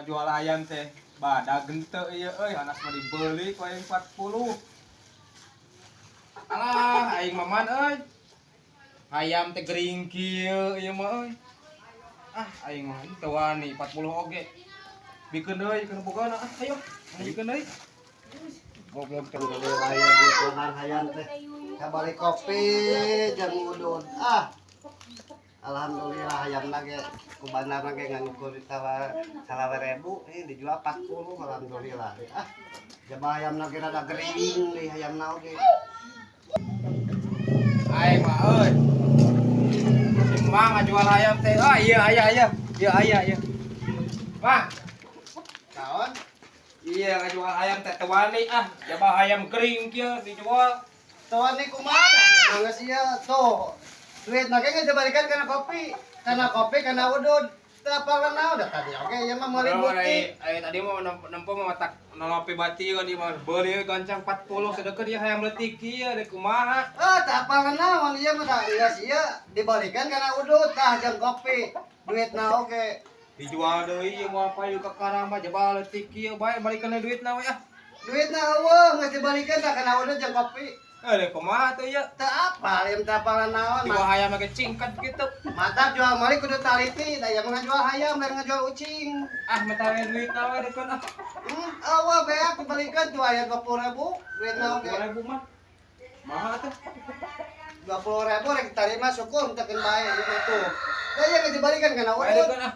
Jual ayam teh badag henteu ieu euy, anas mah dibeli ku aing 40. Alah, aing mah man euy. Hayam teh gering kieu ieu mah euy. Ah, aing mah teu wani 40 oge. Bikeun deui kana bogana ah, ayo. Bikeun deui. Goblok teh. Alhamdulillah ya, duit hayam teh. Kabali kopi jeung udud. Ah. Alhamdulillah, hayam ge ku bandar ge ngan ukur ditawar 25.000, ini dijual 40, alhamdulillah. Ah. Jaba hayam ge rada gering deui hayamna oge. Aing mah euy. Si Mang ngajual ayam teh. Ah, iya aya aya. Iya aya iya. Mang, Kaon? Iya, ngajual ayam teh teu wani ah. Jaba hayam gering kieu dijual. Tuan ni kumaha? Geus ieu tuh. Duit ge geus dibalikan kana kopi. Kana kopi, kana udud. Teu apal naon da tadi oge ieu mah meuli butik. Ai tadi mah nempo mah matak nolopi bati kan di mah beuli gancang 40 sedeukeun ieu hayam leutik kieu deui kumaha. Ah, teu apal naon ieu mah da geus ieu dibalikan kana udud tah jeung kopi. Duitna oge. Dijual deui ieu moal payu ka karang mah, jaba leutik kieu bae, balikeun duitna we ah. Duitna euweuh, geus dibalikan tah kana udud jeung kopi. Eh, deui kumaha teh ieu? Teu apal ieu, teu apal naon. Jual hayam ge cingkat gitu. Mantap, jual meuli kudu taliti, da ieu mah ngajual hayam lain ngajual ucing. Ah, mata we duitna we deukeun ah. Euweuh, beak dibalikan tuh aya 20.000 duitna oge. 20.000 mah. Maha teh. 20.000 rek tarima syukur, teu keun bae ieu mah tuh. Da ieu geus dibalikan kana Bae udud. deukeun ah.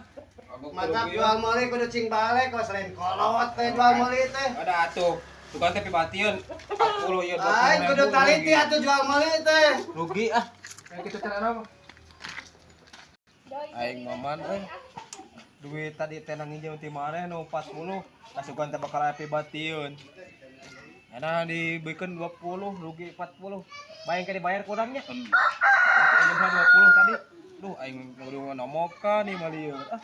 Mantap, jual meuli kudu cing balik kok, selain kolot teh jual meuli teh. Ada atuh. Tukang teh pibatieun 40 ieu. Aing kudu taliti atuh jual meuli teh. Rugi ah. Kayak gitu cara apa? Aing maman euy. Duit tadi teh nang nginjem ti maneh nu 40, kasugan teh bakal aya pibatieun. Enak dibikeun 20, rugi 40. Bayang ke dibayar kurangnya. Ini 20 tadi. Duh, aing kudu nomokan nih malieu. Ah.